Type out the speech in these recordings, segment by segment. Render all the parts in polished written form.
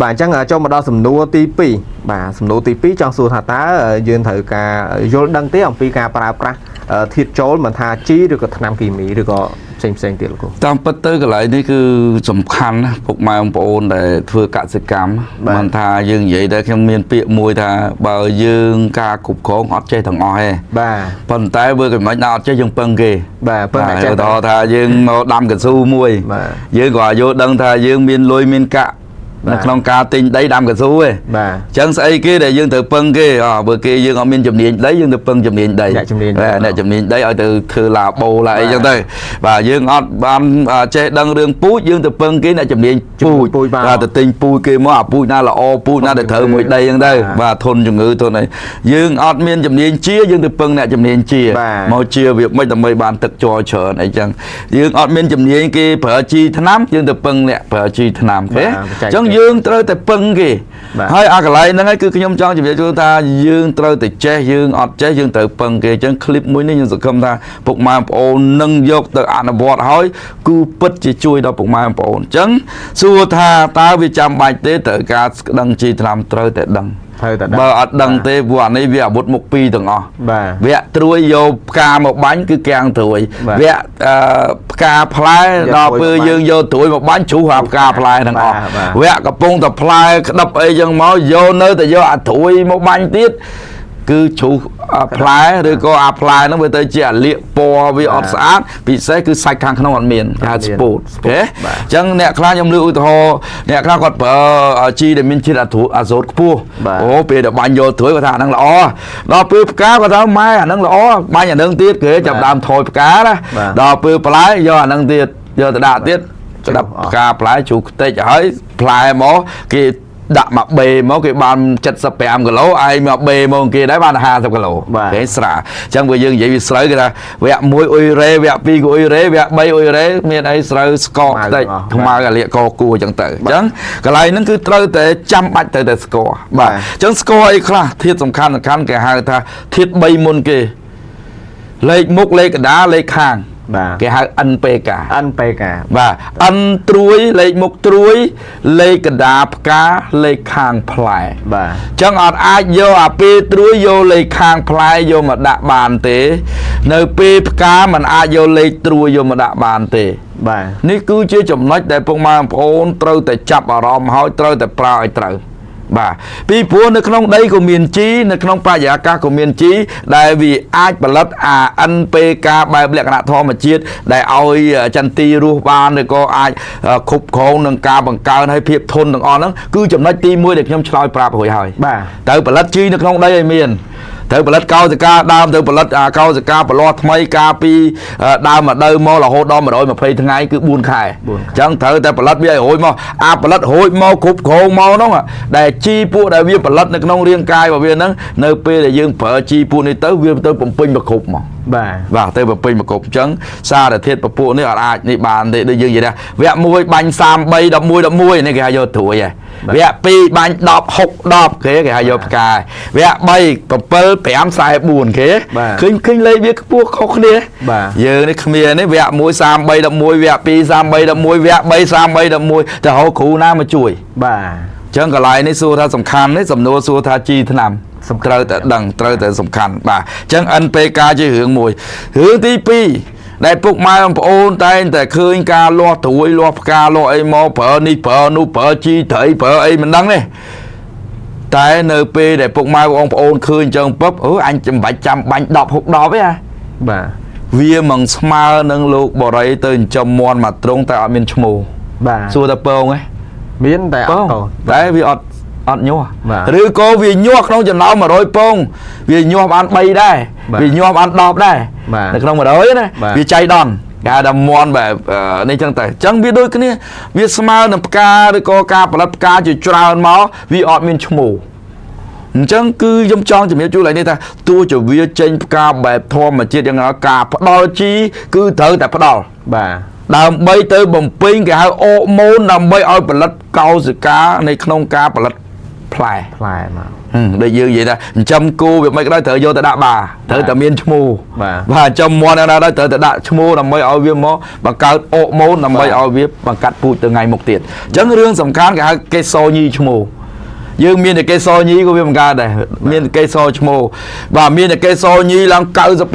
បាទអញ្ចឹងចូលមកដល់សំណួរទី2បាទសំណួរទី2ចង់សួរថាតើយើងត្រូវការយល់ដឹងទេអំពីការប្រើប្រាស់ធាតុចូលមិនថាជីឬក៏ថ្នាំគីមីឬក៏ផ្សេងផ្សេងទៀតលោកគ្រូ តាមពិតទៅកន្លែងនេះគឺសំខាន់ណាស់ពុកម៉ែបងប្អូនដែលធ្វើកសិកម្ម បាទ មិនថាយើងនិយាយតែខ្ញុំមានពាក្យមួយថាបើយើងការគ្រប់គ្រងអត់ចេះទាំងអស់ទេ បាទ ប៉ុន្តែបើកំមិនដល់អត់ចេះយើងពឹងគេ បាទពឹងតែចេះ ឧទាហរណ៍ថាយើងមកដាំកៅស៊ូមួយ បាទ យើងក៏យល់ដឹងថាយើងមានលុយមានកាក់ បាទ នៅក្នុងការទិញដីដាំកៅស៊ូទេ បាទ អញ្ចឹងស្អីគេដែលយើងត្រូវពឹងគេអបើគេយើងអត់មានជំនាញដីយើងទៅពឹងជំនាញដី អ្នកជំនាញ បាទអ្នកជំនាញដីឲ្យទៅធ្វើឡាបូឡាអី បាទ ចឹងទៅបាទយើងអត់បានចេះដឹងរឿងពូជយើងទៅពឹងគេអ្នកជំនាញពូជ ពូជបាទ បាទទៅទិញពូជគេមកអាពូជណាល្អពូជណាដែលត្រូវមួយដីចឹងទៅ បាទ បាទធនជំងឺធនអីយើងអត់មានជំនាញជាយើងទៅពឹងអ្នកជំនាញជា បាទ មកជាវាមិនដើម្បីបានទឹកជ័រច្រើនអីចឹងយើងអត់មានជំនាញគេប្រើជីថ្នាំយើងទៅពឹងអ្នកប្រើជីថ្នាំគេ បាទបច្ចេក អញ្ចឹងយើងត្រូវតែពឹងគេ បាទ ហើយអាកន្លែងហ្នឹងឯងគឺខ្ញុំចង់ជម្រាបជូនថាយើងត្រូវតែចេះយើងអត់ចេះយើងត្រូវពឹងគេអញ្ចឹងឃ្លីបមួយនេះខ្ញុំសង្ឃឹមថាពុកម៉ែបងប្អូននឹងយកទៅអនុវត្តហើយគឺពិតជាជួយដល់ពុកម៉ែបងប្អូនអញ្ចឹងសួរថាតើវាចាំបាច់ទេត្រូវការស្ដឹងជីថ្នាំត្រូវតែដឹង ត្រូវតែដឹង បើអត់ដឹងទេព្រោះអានេះវាអាវុធមុខពីរទាំងអស់ បាទ វគ្គត្រួយយកផ្កាមកបាញ់គឺកាំងត្រួយ បាទ វគ្គផ្កាផ្លែ យក ដល់ពេល ត្រួយមកបាញ់ យើងយកត្រួយមកបាញ់ជ្រុះអាផ្កាផ្លែទាំងអស់ បាទបាទ វគ្គកំពុងតែផ្លែក្តឹបអីចឹងមកយកនៅតែយកអាត្រួយមកបាញ់ទៀតគឺជ្រុះអាផ្លែឬក៏អាផ្លែហ្នឹងវាទៅជាអាលៀកពណ៌វាអត់ស្អាតពិសេសគឺសាច់ខាងក្នុងអត់មានគេហៅស្ពូត ស្ពូត អូខេ បាទ អញ្ចឹងអ្នកខ្លះខ្ញុំលើកឧទាហរណ៍អ្នកខ្លះគាត់ប្រើជីដែលមានជាតិអាដ្រូអាសូតខ្ពស់ បាទ អូពេលដែលបាញ់យកត្រួយគាត់ថាអាហ្នឹងល្អដល់ពេលផ្កាគាត់ថាម៉ែអាហ្នឹងល្អបាញ់អាហ្នឹងទៀតគេចាប់ដើមថយផ្កាណា បាទ ដល់ពេលផ្លែយកអាហ្នឹងទៀតយកទៅដាក់ទៀត ជ្រុះ ក្តាប់ អស់ ផ្កាផ្លែជ្រូកខ្ទេចហើយផ្លែមកគេដាក់មកបេមកគេបាន75គីឡូឯងមកបេមកគេដែរបាន50គីឡូ បាទ គេស្រាអញ្ចឹងបើយើងនិយាយវាស្រូវគេថាវគ្គ1អ៊ុយរ៉េវគ្គ2ក៏អ៊ុយរ៉េវគ្គ3អ៊ុយរ៉េមានអីស្រូវស្កកខ្ទេច ខ្មៅទាំងអស់ ខ្មៅអាលៀកកគួអញ្ចឹងទៅអញ្ចឹងកន្លែងហ្នឹងគឺត្រូវតែចាំបាច់ត្រូវតែស្គាល់បាទ បាទ អញ្ចឹងស្គាល់អីខ្លះធាតុសំខាន់សំខាន់គេហៅថាធាតុ3មុនគេលេខមុខលេខកណ្ដាលលេខខាង បាទ គេហៅ NPK NPK បាទ N ត្រួយលេខមុខត្រួយលេខកណ្ដាលផ្កាលេខខាងផ្លែ បាទ អញ្ចឹងអត់អាចយកអាពេលត្រួយយកលេខខាងផ្លែយកមកដាក់បានទេ នៅពេលផ្កាมันអាចយកលេខត្រួយយកមកដាក់បានទេ បាទ នេះគឺជាចំណុចដែលពុកម៉ែបងប្អូនត្រូវតែចាប់អារម្មណ៍ហើយត្រូវតែប្រើឲ្យត្រូវបាទពីព្រោះនៅក្នុងដីក៏មានជីនៅក្នុងបរិយាកាសក៏មានជីដែលវាអាចផលិតអា NPK បែបលក្ខណៈធម្មជាតិដែលឲ្យចន្ទីរស់បានឬក៏អាចគ្រប់គ្រងនឹងការបង្កើនឲ្យភាពធន់ទាំងអស់ហ្នឹងគឺចំណុចទី1ដែលខ្ញុំឆ្លើយប្រាប់រួចហើយ បាទ ត្រូវផលិតជីនៅក្នុងដីឲ្យមានត្រូវផលិតកោសិកាដើមត្រូវផលិតអាកោសិកាប្រលាស់ថ្មីកាលពីដើមរដូវមករហូតដល់120ថ្ងៃគឺ4ខែ 4 អញ្ចឹងត្រូវតែផលិតវាឲ្យរួចមកអាផលិតរួចមកគ្រប់គ្រងមកហ្នឹងដែលជីពួកដែលវាផលិតនៅក្នុងរាងកាយរបស់វាហ្នឹងនៅពេលដែលយើងប្រើជីពួកនេះទៅវាទៅបំពេញប្រគ្រប់មក បាទ បាទទៅបំពេញមកគ្រប់អញ្ចឹងសារធាតុពពួកនេះអត់អាចនេះបានទេដូចយើងនិយាយថាវគ្គ1បាញ់33 11 11នេះគេហៅយកត្រួយហ៎វគ្គ2បាញ់10 6 10គេគេហៅយកផ្កាយវគ្គ3 7 5 44គេ បាទ ឃើញឃើញលេខវាខ្ពស់ខុសគ្នា បាទ យើងនេះគ្មាននេះវគ្គ1 33 11វគ្គ2 33 11វគ្គ3 33 11ទៅរកគ្រូណាមកជួយ បាទ អញ្ចឹងកន្លែងនេះសួរថាសំខាន់នេះសំណួរសួរថាជីថ្នាំ សំខាន់ ត្រូវតែដឹងត្រូវតែសំខាន់បាទអញ្ចឹង NPK ជារឿងមួយរឿងទី2ដែលពុកម៉ែបងប្អូនតែងតែឃើញការលាស់ត្រួយលាស់ផ្កាលាស់អីមកប្រើនេះប្រើនោះប្រើជីត្រីប្រើអីមិនដឹងទេតែនៅពេលដែលពុកម៉ែបងប្អូនឃើញអញ្ចឹងពឹបអឺអញចាំបាច់ចាំបាញ់10 6 10ទេហ่ะ បាទ វាមិនស្មើនឹងលោកបរិយទៅចិញ្ចឹមមន់មួយទ្រុងតែអត់មានឈ្មោះ បាទ សួរតែពងហ៎ មានតែអ ពង ត់កូន តែវាអត់អត់ញាស់ បាទ ឬក៏វាញាស់ក្នុងចំណោម100ពងវាញាស់បាន3ដែរ បាទ វាញាស់បាន10ដែរ បាទ នៅក្នុង100ណា បាទ វាចៃដន្យគេហៅថាមន់បែបនេះចឹងតែចឹងវាដូចគ្នាវាស្មើនឹងផ្កាឬក៏ការផលិតផ្កាជាច្រើនមកវាអត់មានឈ្មោះអញ្ចឹងគឺខ្ញុំចង់ជំរាបជូនឡើយនេះថាទោះជាវាចេញផ្កាបែបធម្មជាតិយ៉ាងណាការផ្ដល់ជីគឺត្រូវតែផ្ដល់ បាទ ដើម្បីទៅបំពេញគេហៅអរម៉ូនដើម្បីឲ្យផលិតកោសិកានៅក្នុងការផលិតផ្ ផ្លែ ផ្លែមក ដូចយើងនិយាយថាចិញ្ចឹមគោវាមិនក៏ដោយត្រូវយកទៅដាក់បាត្រូវតែមានឈ្មោះ បាទ បាទចិញ្ចឹមមាន់ណាដែរត្រូវតែដាក់ឈ្មោះដើម្បីឲ្យវាមកបង្កើតអូម៉ូនដើម្បីឲ្យវាបង្កាត់ពូជទៅថ្ងៃមុខទៀតអញ្ចឹងរឿងសំខាន់គេហៅកេសរញីឈ្មោះយើងមានតែកេសរញីក៏វាបង្កើតដែរមានតែកេសរឈ្មោះបាទមានតែកេសរញីឡើង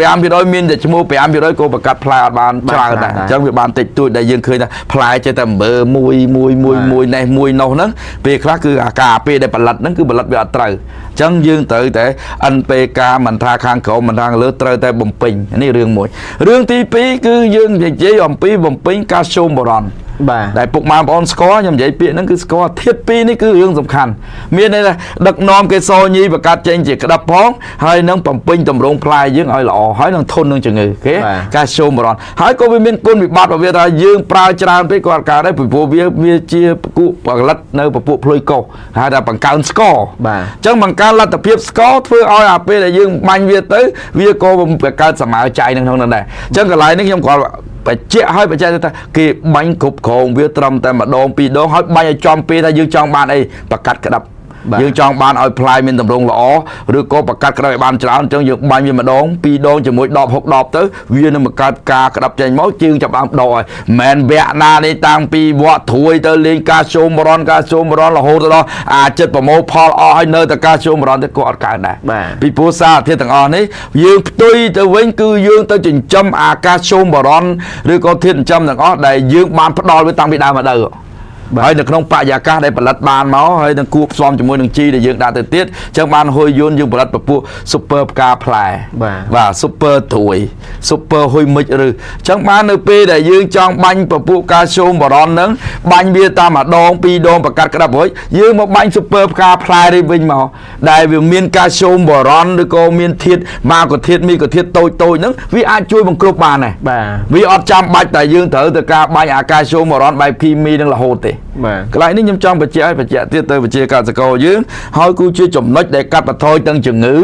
95%មានតែឈ្មោះ5%ក៏បង្កាត់ផ្លែអត់បានច្រើនដែរអញ្ចឹងវាបានតិចតួចដែលយើងឃើញថាផ្លែចេះតែអំបើមួយមួយមួយមួយនេះមួយនោះហ្នឹងពេលខ្លះគឺអាការពេលដែលផលិតហ្នឹងគឺផលិតវាអត់ត្រូវអញ្ចឹងយើងត្រូវតែ NPK មិនថាខាងក្រោមមិនថាខាងលើត្រូវតែបំពេញនេះរឿងមួយរឿងទី2គឺយើងនិយាយអំពីបំពេញកាល់ស្យូមបូរ៉ុន បាទ ដែលពុកម៉ែបងប្អូនស្គាល់ខ្ញុំនិយាយពាក្យហ្នឹងគឺស្គាល់ធាតុពីរនេះគឺរឿងសំខាន់មានន័យថាដឹកនាំកេសរញីបង្កើតចេញជាក្តាប់ផងហើយនឹងបំពេញតម្រងផ្លែយើងឲ្យល្អហើយនឹងធន់នឹងជំងឺគេ បាទ កាល់ស្យូមបូរ៉ុនហើយក៏វាមានគុណវិបត្តិរបស់វាថាយើងប្រើច្រើនពេកក៏អត់កើតដែរពីព្រោះវាជាពពួកផលិតនៅពពួកភ្លុយកុសហៅថាបង្កើនស្ករ បាទ អញ្ចឹងបង្កើនលទ្ធភាពស្ករធ្វើឲ្យអាពេលដែលយើងបាញ់វាទៅវាក៏បង្កើតសមាចៃនៅក្នុងនោះដែរអញ្ចឹងកន្លែងនេះខ្ញុំគ្រាន់បញ្ជាក់ឲ្យបញ្ជាក់ថាគេបាញ់គ្រប់គ្រងវាត្រឹមតែម្ដងពីរដងហើយបាញ់ឲ្យចំពេលថាយើងចង់បានអីបង្កាត់ក្តាប់ បាទ យើងចង់បានឲ្យផ្លែមានតម្រងល្អឬក៏បង្កាត់ក្តាប់ឲ្យបានច្រើនអញ្ចឹងយើងបាញ់វាម្ដងពីរដងជាមួយ10 6 10ទៅវានឹងបង្កើតការក្តាប់ចេញមកជើងចាប់បានដកហើយមិនមែនវគ្គណានេះតាំងពីវត្តត្រួយទៅលេងការជុំរនការជុំរនរហូតទៅដល់អាចិត្តប្រមូលផលអស់ហើយនៅតែការជុំរនទៅក៏អត់កើតដែរ បាទ ពីព្រោះសារធាតុទាំងអស់នេះយើងផ្ទុយទៅវិញគឺយើងទៅចិញ្ចឹមអាកាសជុំបរនឬក៏ធាតុចិញ្ចឹមទាំងអស់ដែលយើងបានផ្ដល់វាតាំងពីដើមមកទៅហើយនៅក្នុងបរិយាកាសដែលផលិតបានមកហើយនឹងគួបផ្សំជាមួយនឹងជីដែលយើងដាក់ទៅទៀតអញ្ចឹងបានហុយយន្តយើងផលិតពពួក super ផ្កាផ្លែ បាទ បាទ super ត្រួយ super ហ៊ុយមិចឬអញ្ចឹងបាននៅពេលដែលយើងចង់បាញ់ពពួកកាល់ស្យូមបរ៉នហ្នឹងបាញ់វាតាមម្ដងពីរដងប្រកាត់ក្តាប់រួចយើងមកបាញ់ super ផ្កាផ្លែនេះវិញមកដែលវាមានកាល់ស្យូមបរ៉នឬក៏មានធាតុម៉ាកូធាតុមីកូធាតុតូចតូចហ្នឹងវាអាចជួយបង្គ្រប់បានដែរ បាទ វាអត់ចាំបាច់តែយើងត្រូវទៅការបាញ់អាកាល់ស្យូមបរ៉នបែបគីមីនឹងរហូតទេ បាទ កន្លែងនេះខ្ញុំចង់បញ្ជាក់ឲ្យបញ្ជាក់ទៀតទៅវិជាកសិករយើងហើយគឺជាចំណុចដែលកាត់បន្ថយទាំងជំងឺ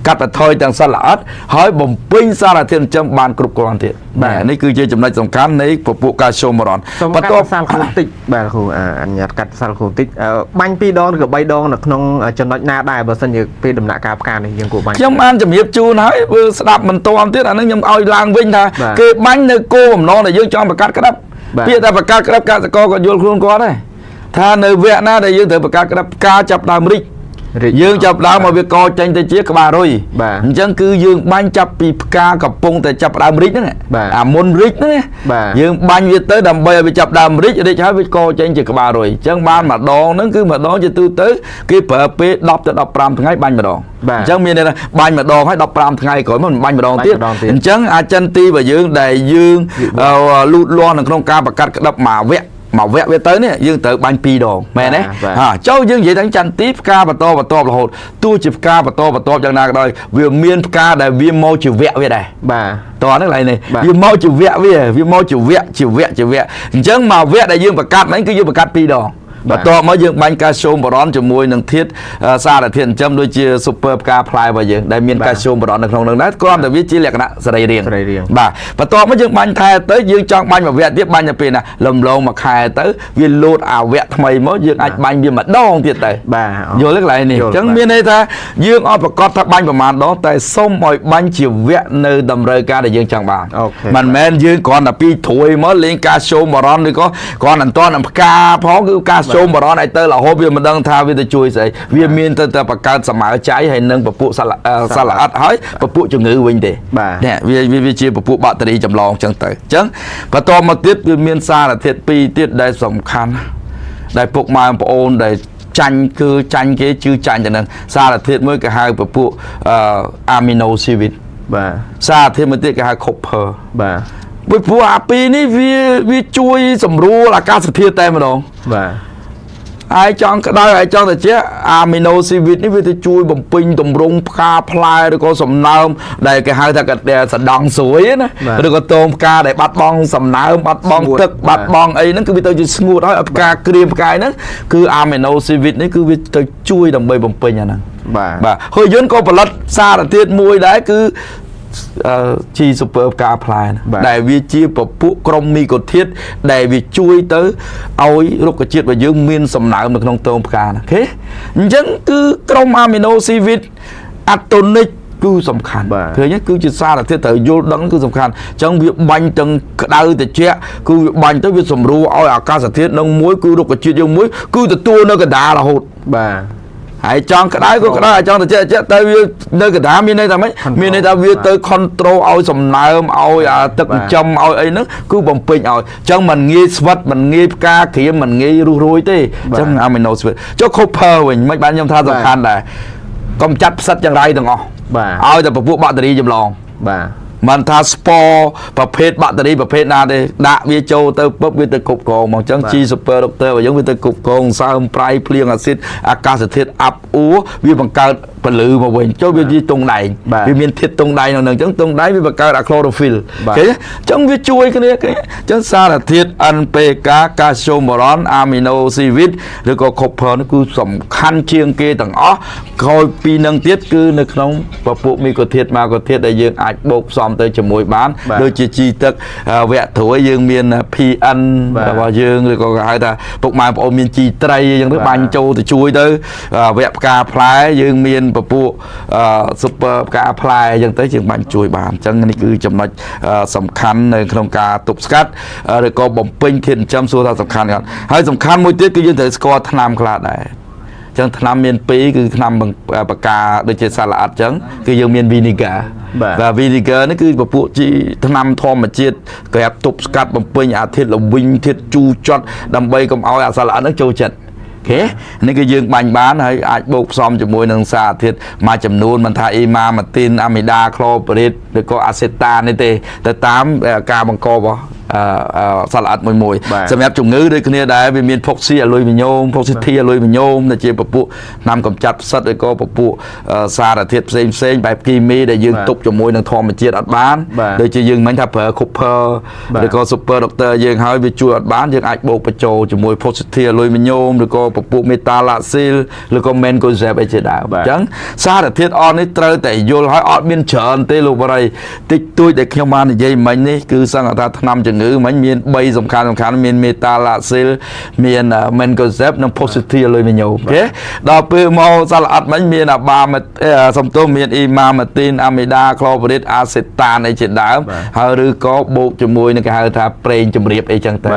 កាត់បន្ថយទាំងសត្វល្អិតហើយបំពេញសារធាតុចិញ្ចឹមបានគ្រប់គ្រាន់ទៀត បាទ នេះគឺជាចំណុចសំខាន់នៃពពួកកាល់ស្យូមបរ៉ន សូម បន្ទាប់ កាត់សាលគ្រូតិចបាទគ្រូអាអនុញ្ញាតកាត់សាលគ្រូតិចបាញ់ពីរដងឬក៏បីដងនៅក្នុងចំណុចណាដែរបើសិនជាពេលដំណាក់កាលផ្កានេះយើងគួរបាញ់ ខ្ញុំបានជំរាបជូនហើយបើស្ដាប់មិនទាន់ទៀតអានឹងខ្ញុំឲ្យឡើងវិញថា បាទ គេបាញ់នៅគោលបំណងដែលយើងចង់បង្កាត់ក្តាប់ បាទ ពាក្យថាបង្កាត់ក្តាប់កសិករក៏យល់ខ្លួនគាត់ដែរថានៅវគ្គណាដែលយើងត្រូវបង្កាត់ក្តាប់ផ្កាចាប់ដើមរីក រីក យើងចាប់ដើមមកវាកចេញទៅជាក្បាលរុយ បាទ អញ្ចឹងគឺយើងបាញ់ចាប់ពីផ្កាកំពុងតែចាប់ដើមរីកហ្នឹង បាទ អាមុនរីកហ្នឹងណា បាទ យើងបាញ់វាទៅដើម្បីឲ្យវាចាប់ដើមរីករីកហើយវាកចេញជាក្បាលរុយអញ្ចឹងបានម្ដងហ្នឹងគឺម្ដងជាទូទៅគេប្រើពេល10ទៅ15ថ្ងៃបាញ់ម្ដង បាទ អញ្ចឹងមានន័យថាបាញ់ម្ដងហើយ15ថ្ងៃក្រោយមកមិនបាញ់ម្ដងទៀត បាញ់ម្ដងទៀត អញ្ចឹងអាចន្ទីរបស់យើងដែលយើងលូតលាស់នៅក្នុងការបង្កាត់ក្តាប់មួយវគ្គមួយវគ្គវាទៅនេះយើងត្រូវបាញ់ពីរដងមែនទេ បាទ ហាចូលយើងនិយាយថាចន្ទីផ្កាបន្តបន្តរហូតទោះជាផ្កាបន្តបន្តយ៉ាងណាក៏ដោយវាមានផ្កាដែលវាមកជាវគ្គវាដែរ បាទ តោះហ្នឹងឡើយនេះ បាទ វាមកជាវគ្គវាវាមកជាវគ្គជាវគ្គជាវគ្គអញ្ចឹងមកវគ្គដែលយើងបង្កាត់ហ្នឹងគឺយើងបង្កាត់ពីរដង បាទ បន្ទាប់មកយើងបាញ់កាល់ស្យូមបរ៉នជាមួយនឹងធាតុសារធាតុចិញ្ចឹមដូចជា super ផ្កាផ្លែរបស់យើងដែលមាន បាទ កាល់ស្យូមបរ៉ននៅក្នុងនោះដែរគ្រាន់តែវាជាលក្ខណៈសរីរាង្គ សរីរាង្គ បាទបន្ទាប់មកយើងបាញ់ថែទៅយើងចង់បាញ់មួយវគ្គទៀតបាញ់ទៅពេលណាលំលងមួយខែទៅវាលោតអាវគ្គថ្មីមកយើងអាចបាញ់វាម្ដងទៀតទៅ បាទ យល់ទេកន្លែងនេះ យល់ អញ្ចឹង បាទ មានន័យថាយើងអត់ប្រកាសថាបាញ់ប្រមាណដងតែសុំឲ្យបាញ់ជាវគ្គនៅតម្រូវការដែលយើងចង់បាន OK មិនមែនយើងគ្រាន់តែពីត្រួយមកលេងការសូមបរនឬក៏គ្រាន់តែមិនទាន់នឹងផ្កាផងគឺការសូមបរនឲ្យទៅរហូតវាមិនដឹងថាវាទៅជួយស្អីវាមានទៅតែបង្កើតសមាចៃហើយនឹងពពួកសត្វសត្វល្អិតហើយពពួកជំងឺវិញទេ បាទ នេះវាវាជាពពួកបាក់តេរីចម្លងអញ្ចឹងទៅអញ្ចឹងបន្តមកទៀតវាមានសារធាតុពីរទៀតដែលសំខាន់ដែលពុកម៉ែបងប្អូនដែលចាញ់គឺចាញ់គេជឿចាញ់ទៅនឹងសារធាតុមួយគេហៅពពួកអាមីណូស៊ីវីត បាទ សារធាតុមួយទៀតគេហៅ copper បាទ ពីព្រោះអាពីរនេះវាជួយសម្រួលអាកាសធាតុតែម្ដង បាទ ហើយចង់ក្តៅហើយចង់ត្រជាក់អាមីណូស៊ីវីតនេះវាទៅជួយបំពេញតម្រង់ផ្កាផ្លែឬក៏សំណើមដែលគេហៅថាកតែសណ្ដងស្រួយណា បាទ ឬក៏តូមផ្កាដែលបាត់បង់សំណើមបាត់បង់ ស្ងួត ទឹកបាត់បង់អីហ្នឹងគឺវាទៅជាស្ងួតហើយឲ្យផ្កាក្រៀមផ្កាយហ្នឹងគឺអាមីណូស៊ីវីតនេះគឺវាទៅជួយដើម្បីបំពេញអាហ្នឹង បាទ បាទហើយយន្តក៏ផលិតសារធាតុមួយដែរគឺ ជី super ផ្កាផ្លែដែលវាជាពពួកក្រុមមីកូធាតុដែលវាជួយទៅឲ្យរុក្ខជាតិរបស់យើងមានសំណើមនៅក្នុងទងផ្កាណា OK អញ្ចឹងគឺក្រុមអាមីណូស៊ីវិតអាតូនិកគឺសំខាន់ឃើញទេគឺជាសារធាតុត្រូវយល់ដឹងគឺសំខាន់អញ្ចឹងវាបាញ់ទាំងក្តៅត្រជាក់គឺវាបាញ់ទៅវាសម្រួលឲ្យអាកាសធាតុនឹងមួយគឺរុក្ខជាតិយើងមួយគឺទទួលនៅកណ្ដាលរហូត បាទ ហើយចង់ក្តៅក៏ក្តៅហើយចង់ត្រជាក់ត្រជាក់ទៅវានៅកណ្ដាលមានន័យថាម៉េចមានន័យថាវាទៅ control ឲ្យសំណើមឲ្យអាទឹកចិញ្ចឹមឲ្យអីហ្នឹងគឺបំពេញឲ្យអញ្ចឹងมันងាយស្វិតมันងាយផ្កាក្រៀមมันងាយរុះរួយទេអញ្ចឹង amino acid ចុះ copper វិញមិនបានខ្ញុំថាសំខាន់ដែរកំចាត់ផ្សិតចង្រៃទាំងអស់ បាទ ឲ្យតែពពួកបាក់តេរីចម្លង បាទ មិនថាស្ពរប្រភេទបាក់តេរីប្រភេទណាទេដាក់វាចូលទៅពឹបវាទៅគ្រប់គ្រងមកអញ្ចឹង G super doctor របស់យើងវាទៅគ្រប់គ្រងសើមប្រៃភ្លៀងអាស៊ីតអាកាសធាតុអាប់អួរវាបង្កើតពលឺមកវិញចូលវាជាទង់ដែងវាមានធាតុទង់ដែងនៅនឹងអញ្ចឹងទង់ដែងវាបង្កើតអា chlorophyll ឃើញអញ្ចឹងវាជួយគ្នាឃើញអញ្ចឹងសារធាតុ NPK កាល់ស្យូមបូរ៉ុនអាមីណូស៊ីវិតឬក៏ copper នេះគឺសំខាន់ជាងគេទាំងអស់ក្រោយពីនឹងទៀតគឺនៅក្នុងពពួកមីកូធាតុម៉ាកូធាតុដែលយើងអាចបូកផ្សំទៅជាមួយបានដូចជាជីទឹកវគ្គត្រួយយើងមាន PN របស់យើងឬក៏គេហៅថាពុកម៉ែបងប្អូនមានជីត្រីអញ្ចឹងទៅបាញ់ចូលទៅជួយទៅវគ្គផ្កាផ្លែយើងមានពពួក super ផ្កាផ្លែអញ្ចឹងទៅយើងបាញ់ជួយបានអញ្ចឹងនេះគឺចំណុចសំខាន់នៅក្នុងការទប់ស្កាត់ឬក៏បំពេញធាតុចិញ្ចឹមសួរថាសំខាន់គាត់ហើយសំខាន់មួយទៀតគឺយើងត្រូវស្គាល់ថ្នាំខ្លះដែរចឹងថ្នាំមានពីរគឺថ្នាំបកាដូចជាសាឡាអិតចឹងគឺយើងមាន vinegar បាទ vinegar នេះគឺពពួកជីថ្នាំធម្មជាតិក្រាបទប់ស្កាត់បំពេញអាធាតុល្វីងធាតុជូរចត់ដើម្បីកុំឲ្យអាសាឡាអិតហ្នឹងចូលចិត្ត OK នេះគឺយើងបាញ់បានហើយអាចបូកផ្សំជាមួយនឹងសារធាតុមួយចំនួនមិនថាអ៊ីម៉ាម៉ាទីនអាមីដាក្លូប្រីតឬក៏អាសេតានេះទេទៅតាមការបង្ករបស់សត្វល្អិតមួយមួយសម្រាប់ជំងឺដូចគ្នាដែរវាមានផុកស៊ីអាលុយមីញ៉ូមផុកស៊ីធីអាលុយមីញ៉ូមដែលជាពពួកថ្នាំកម្ចាត់ផ្សិតឬក៏ពពួកសារធាតុផ្សេងផ្សេងបែបគីមីដែលយើងទប់ជាមួយនឹងធម្មជាតិអត់បានដូចជាយើងមិញថាប្រើ copper ឬក៏ super doctor យើងហើយវាជួយអត់បានយើងអាចបូកបញ្ចូលជាមួយផុកស៊ីធីអាលុយមីញ៉ូមឬក៏ពពួកមេតាឡាស៊ីលឬក៏ mancozeb អីជាដើមអញ្ចឹងសារធាតុអស់នេះត្រូវតែយល់ហើយអត់មានច្រើនទេលោកបរិយតិចតួចដែលខ្ញុំបាននិយាយមិញនេះគឺសង្កថាថ្នាំជំងឺមិញមាន3សំខាន់សំខាន់មានមេតាឡាស៊ីលមាន mancozeb និង positive អាលុយមីញ៉ូម OK ដល់ពេលមកសាឡអិតមិញមានអាបាសំទោសមានអ៊ីម៉ាម៉ាទីនអាមីដាក្លូប្រីតអាសេតានអីជាដើមហើយឬក៏បូកជាមួយនឹងគេហៅថាប្រេងជំរាបអីចឹងទៅ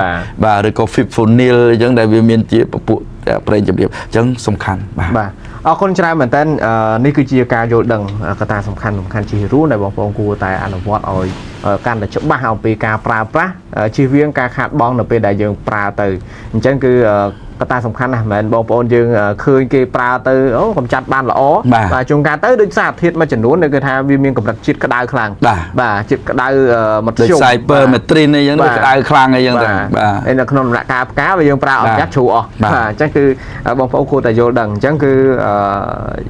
បាទឬក៏ fipronil អីចឹងដែលវាមានជាពពួកប្រេងជំរាបអញ្ចឹងសំខាន់បាទ បាទអរគុណច្រើនមែនតើនេះគឺជាការយល់ដឹងកត្តាសំខាន់សំខាន់ជារួមដែលបងប្អូនគួរតែអនុវត្តឲ្យកាន់តែច្បាស់អំពីការប្រើប្រាស់ជៀសវាងការខាតបង់នៅពេលដែលយើងប្រើទៅអញ្ចឹងគឺកត្តាសំខាន់ណាស់មិនមែនបងប្អូនយើងឃើញគេប្រើទៅអូកំចាត់បានល្អបាទជួនកាលទៅដូចសារធាតុមួយចំនួនគឺថាវាមានកម្រិតជាតិក្តៅខ្លាំងបាទជាតិក្តៅមធ្យម ដូច cypermethrin អីចឹងក្តៅខ្លាំងអីចឹងទៅបាទនៅក្នុងដំណាក់កាលផ្កាវាយើងប្រើអត់ចាស់ជ្រូអស់បាទអញ្ចឹងគឺបងប្អូនគួរតែយល់ដឹងអញ្ចឹងគឺ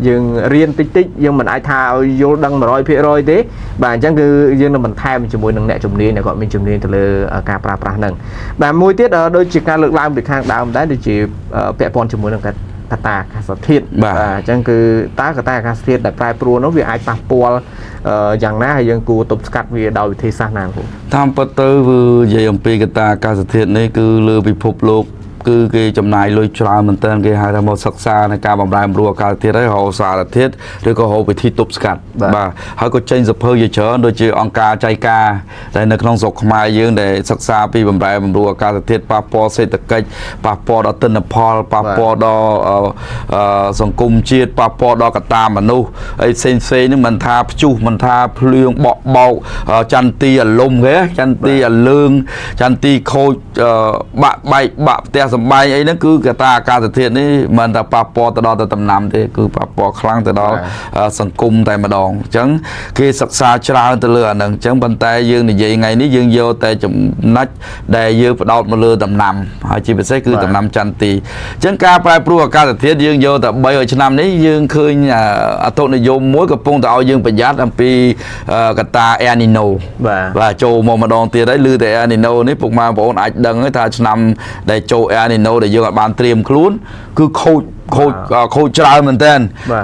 យើងរៀនតិចតិចយើងមិនអាចថាឲ្យយល់ដឹង100%ទេបាទអញ្ចឹងគឺយើងនឹងបន្ថែមជាមួយនឹងអ្នកជំនាញដែលគាត់មានជំនាញទៅលើការប្រើប្រាស់ហ្នឹងបាទមួយទៀតដូចជាការលើកឡើងពីខាងដើមដែរដូចជាពាក់ព័ន្ធជាមួយនឹងកត្តាអាកាសធាតុបាទអញ្ចឹងគឺតើកត្តាអាកាសធាតុដែលប្រែប្រួលនោះវាអាចប៉ះពាល់យ៉ាងណាហើយយើងគួរទប់ស្កាត់វាដោយវិធីសាស្ត្រណាគ្រូ តាមពិតទៅគឺនិយាយអំពីកត្តាអាកាសធាតុនេះគឺលើពិភពលោកគឺគេចំណាយលុយច្រើនមែនទែនគេហៅថាមកសិក្សាในការបំរែបំរួលអាកាសធាតុហើយរកសារធាតុឬក៏រកវិធីទប់ស្កាត់បាទហើយក៏ចេញសភៅជាច្រើនដូចជាអង្គការចៃការដែលនៅក្នុងស្រុកខ្មែរយើងដែលសិក្សាពីបំរែបំរួលអាកាសធាតុប៉ះពាល់សេដ្ឋកិច្ចប៉ះពាល់ដល់ទិន្នផលប៉ះពាល់ដល់សង្គមជាតិប៉ះពាល់ដល់កត្តាមនុស្សអីផ្សេងផ្សេងហ្នឹងមិនថាព្យុះមិនថាភ្លៀងបក់បោកចន្ទីអាលំគេចន្ទីអាលឿងចន្ទីខូចបាក់បែកបាក់ផ្ទះសម្បែងអីហ្នឹងគឺកត្តាអាកាសធាតុនេះមិនតែប៉ះពាល់ទៅដល់ទៅដំណាំទេគឺប៉ះពាល់ខ្លាំងទៅដល់សង្គមតែម្ដងអញ្ចឹងគេសិក្សាច្រើនទៅលើអាហ្នឹងអញ្ចឹងប៉ុន្តែយើងនិយាយថ្ងៃនេះយើងយកតែចំណុចដែលយើងផ្ដោតមកលើដំណាំហើយជាពិសេសគឺដំណាំចន្ទីអញ្ចឹងការប្រែប្រួលអាកាសធាតុយើងយកតែ3ឆ្នាំនេះយើងឃើញអតុនិយមមួយកំពុងតែឲ្យយើងប្រយ័ត្នអំពីកត្តាអែនីណូបាទចូលមកម្ដងទៀតហើយឮតែអែនីណូនេះពុកម៉ែបងប្អូនអាចដឹងថាឆ្នាំដែលចូលអែ នីណូដែលយើងអាចបានត្រៀមខ្លួនគឺខូចខូចខូចច្រើនមែនតើ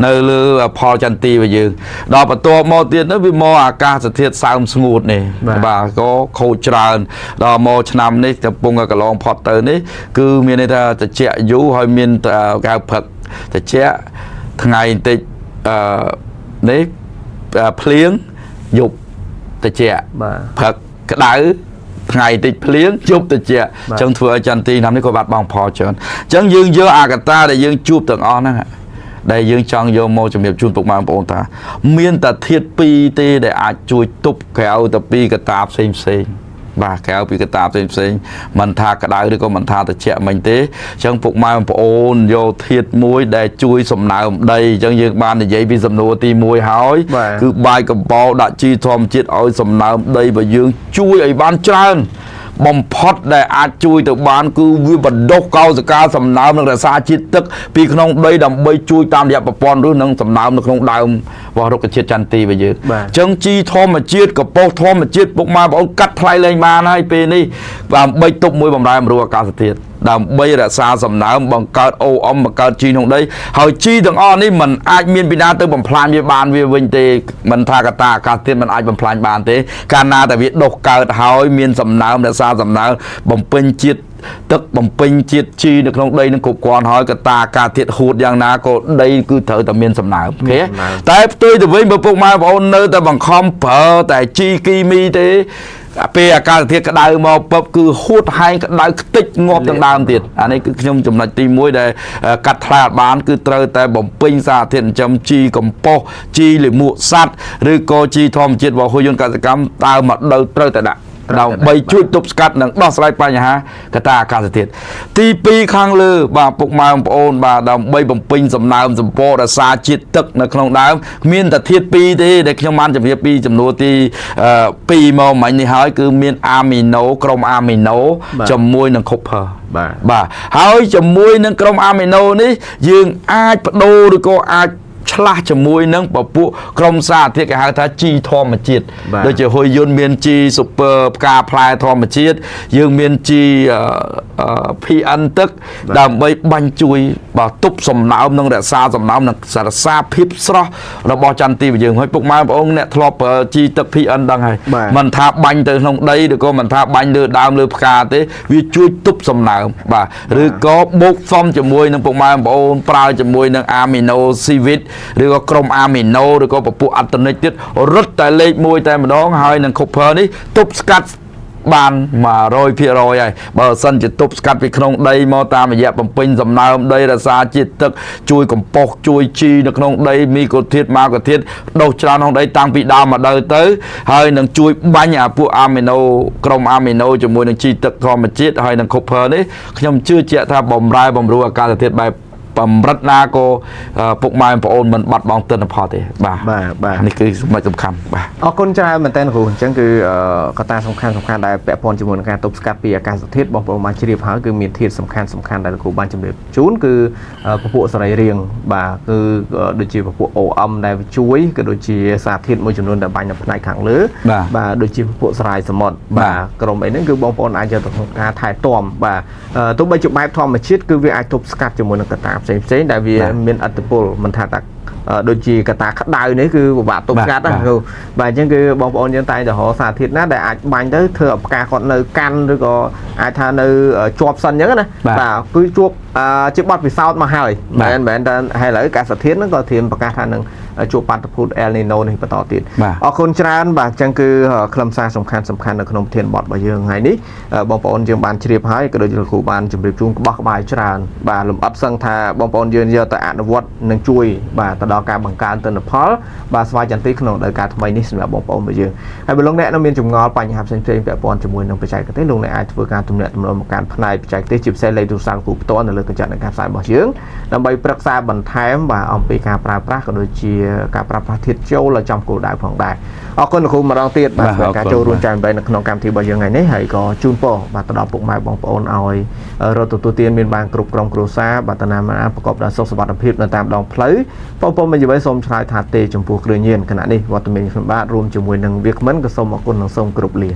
នៅលើផលចន្ទីរបស់យើងដល់បន្ទាប់មកទៀតនោះវាមកអាកាសធាតុសើមស្ងួតនេះបាទក៏ខូចច្រើនដល់មកឆ្នាំនេះកំពុងតែកន្លងផុតទៅនេះគឺមានន័យថាត្រជាក់យូរហើយមានកៅព្រឹកត្រជាក់ថ្ងៃបន្តិចនេះភ្លៀងយប់ត្រជាក់ព្រឹកក្តៅថ្ងៃតិចភ្លៀងជប់តិចអញ្ចឹងធ្វើឲ្យចន្ទីឆ្នាំនេះក៏បាត់បង់ផលច្រើនអញ្ចឹងយើងយកអាកតាដែលយើងជួបទាំងអស់ហ្នឹងដែលយើងចង់យកមកជំរាបជូនពុកម៉ែបងប្អូនថាមានតែធាតុពីរទេដែលអាចជួយទប់ក្រៅទៅពីកតាផ្សេងផ្សេងបាទក្រៅពីកតាផ្សេងផ្សេងមិនថាក្តៅឬក៏មិនថាត្រជាក់មិញទេអញ្ចឹងពុកម៉ែបងប្អូនយកធាតុមួយដែលជួយសំណើមដីអញ្ចឹងយើងបាននិយាយពីសំណួរទី1ហើយគឺបាយកំបោរដាក់ជីធម្មជាតិឲ្យសំណើមដីរបស់យើងជួយឲ្យបានច្រើនបំផុតដែលអាចជួយទៅបានគឺវាបណ្ដុះកោសិកាសំណើមនិងរក្សាជាតិទឹកពីក្នុងដីដើម្បីជួយតាមរយៈប្រព័ន្ធឫសនិងសំណើមនៅក្នុងដើមរបស់រុក្ខជាតិចន្ទីរបស់យើងអញ្ចឹងជីធម្មជាតិកប៉ុសធម្មជាតិពុកម៉ែបងប្អូនកាត់ថ្លៃលែងបានហើយពេលនេះដើម្បីទប់មួយបំរែបំរួលអាកាសធាតុដើម្បីរក្សាសំណើមបង្កើតអូអមបង្កើតជីក្នុងដីហើយជីទាំងអស់នេះมันអាចមានពីណាទៅបំផ្លាញវាបានវាវិញទេមិនថាកតាអាកាសធាតុมันអាចបំផ្លាញបានទេកាលណាតែវាដុះកើតហើយមានសំណើមរក្សាសំណើមបំពេញជាតិទឹកបំពេញជាតិជីនៅក្នុងដីនឹងគ្រប់គ្រាន់ហើយកតាអាកាសធាតុហួតយ៉ាងណាក៏ដីគឺត្រូវតែមានសំណើមអូខេតែផ្ទុយទៅវិញបើពុកម៉ែបងប្អូននៅតែបង្ខំប្រើតែជីគីមីទេពេលអាកាសធាតុក្តៅមកពឹបគឺហួតហែងក្តៅខ្ទេចងាប់ទាំងដើមទៀតអានេះគឺខ្ញុំចំណុចទី1ដែលកាត់ថ្លៃអត់បានគឺត្រូវតែបំពេញសារធាតុចិញ្ចឹមជីកំប៉ុសជីលាមកសត្វឬក៏ជីធម្មជាតិរបស់ហ៊ុយន្តកសិកម្មដើមមកដូវត្រូវតែដាក់ដើម្បីជួយទប់ស្កាត់និងដោះស្រាយបញ្ហាកត្តាអាកាសធាតុទី2ខាងលើបាទពុកម៉ែបងប្អូនបាទដើម្បីបំពេញសំណើមសម្ព័ររក្សាជាតិទឹកនៅក្នុងដើមមានតែធាតុ2ទេដែលខ្ញុំបានជម្រាបពីចំនួនទី2មកមិញនេះហើយគឺមានអាមីណូក្រុមអាមីណូជាមួយនឹង copper បាទហើយជាមួយនឹងក្រុមអាមីណូនេះយើងអាចបដូរឬក៏អាចឆ្លាស់ជាមួយនឹងពពួកក្រុមសារធាតុគេហៅថាជីធម្មជាតិដូចជាហ៊ុយយន្តមានជីស៊ុបពើផ្កាផ្លែធម្មជាតិយើងមានជី PN ទឹកដើម្បីបាញ់ជួយបាទទប់សំណើមនិងរក្សាសំណើមនិងរក្សាភាពស្រស់របស់ចន្ទីយើងហើយពុកម៉ែបងប្អូនអ្នកធ្លាប់ប្រើជីទឹក PN ដឹងហើយមិនថាបាញ់ទៅក្នុងដីឬក៏មិនថាបាញ់លើដើមលើផ្កាទេវាជួយទប់សំណើមបាទឬក៏បូកផ្សំជាមួយនឹងពុកម៉ែបងប្អូនប្រើជាមួយនឹងអាមីណូស៊ីវិតឬក៏ក្រុមអាមីណូឬក៏ពពួកអត្តនិកទៀតរត់តែលេខ1តែម្ដងហើយនឹង copper នេះទប់ស្កាត់បាន100%ហើយបើសិនជាទប់ស្កាត់ពីក្នុងដីមកតាមរយៈបំពេញសំណើមដីរក្សាជាតិទឹកជួយកំប៉ុសជួយជីនៅក្នុងដីមីក្រូធាតុម៉ាក្រូធាតុដុះច្រើនក្នុងដីតាំងពីដើមមកដល់ទៅហើយនឹងជួយបាញ់អាពួកអាមីណូក្រុមអាមីណូជាមួយនឹងជីទឹកធម្មជាតិហើយនឹង copper នេះខ្ញុំជឿជាក់ថាបំរែបំរួលអាកាសធាតុបែបបំរិតណាក៏ពុកម៉ែបងប្អូនមិនបាត់បង់ទិន្នផលទេបាទបាទនេះគឺចំណុចសំខាន់បាទអរគុណច្រើនមែនតើគ្រូអញ្ចឹងគឺកត្តាសំខាន់សំខាន់ដែលពាក់ព័ន្ធជាមួយនឹងការទប់ស្កាត់ពីអាកាសធាតុបងប្អូនបានជ្រាបហើយគឺមានធាតុសំខាន់សំខាន់ដែលគ្រូបានជម្រាបជូនគឺពពួកសរីរាង្គបាទគឺដូចជាពពួក OM ដែលជួយក៏ដូចជាសារធាតុមួយចំនួនដែលបាញ់នៅផ្នែកខាងលើបាទដូចជាពពួកសរាយសមុទ្របាទក្រុមអីហ្នឹងគឺបងប្អូនអាចយកទៅក្នុងការថែទាំបាទទោះបីជាបែបធម្មជាតិគឺវាអាចទប់ស្កាត់ជាមួយនឹងកត្តាផ្សេងផ្សេងដែលវាមានឥទ្ធិពលមិនថាតែដូចជាកត្តាក្តៅនេះគឺពិបាកទប់ស្កាត់ណាគ្រូបាទអញ្ចឹងគឺបងប្អូនយើងតែងតែរកសារធាតុណាដែលអាចបាញ់ទៅធ្វើឲ្យផ្កាគាត់នៅកាន់ឬក៏អាចថានៅជាប់សិនអញ្ចឹងណាបាទគឺជួបជាបទពិសោធន៍មកហើយមិនមែនតែហើយឥឡូវកាសធាតុហ្នឹងក៏ត្រៀមប្រកាសថានឹងជួបបាតុភូតអែលនីណូនេះបន្តទៀតអរគុណច្រើនបាទអញ្ចឹងគឺខ្លឹមសារសំខាន់សំខាន់នៅក្នុងប្រធានបទរបស់យើងថ្ងៃនេះបងប្អូនយើងបានជ្រាបហើយក៏ដូចជាគ្រូបានជម្រាបជូនក្បោះក្បាយច្រើនបាទលំអិតសឹងថាបងប្អូនយើងយកទៅអនុវត្តនឹងជួយបាទទៅដល់ការបង្កើនទិន្នផលបាទស្វ័យចន្ទីក្នុងរដូវកាលថ្មីនេះសម្រាប់បងប្អូនរបស់យើងហើយបើលោកអ្នកនៅមានចម្ងល់បញ្ហាផ្សេងៗពាក់ព័ន្ធជាមួយនឹងបច្ចេកទេសលោកអ្នកអាចធ្វើការទំនាក់ទំនងមកកាន់ផ្នែកបច្ចេកទេសជាពិសេសលេខទូរស័ព្ទគ្រូផ្ទាល់នៅលើកញ្ចក់នៃការផ្សាយរបស់យើងដើម្បីប្រឹក្សាបន្ថែមបាទអំពីការប្រើប្រាស់ក៏ដូចជាការប្រើប្រាស់ធាតុចូលឲ្យចំគោលដៅផងដែរអរគុណលោកគ្រូម្ដងទៀតបាទសម្រាប់ការចូលរួមចែករំលែកនៅក្នុងកម្មវិធីរបស់យើងថ្ងៃនេះហើយក៏ជូនពរបាទទៅដល់ពុកម៉ែបងប្អូនឲ្យរត់ទទួលទានមានបានគ្រប់ក្រុមគ្រួសារបាទតាណាមណាប្រកបដោយសុខសុវត្ថិភាពនៅតាមដងផ្លូវបងប្អូនមិនយល់សូមឆ្លើយថាទេចំពោះគ្រឿងញៀនខណៈនេះវត្តមានខ្ញុំបាទរួមជាមួយនឹងវាគ្មិនក៏សូមអរគុណនិងសូមគោរពលា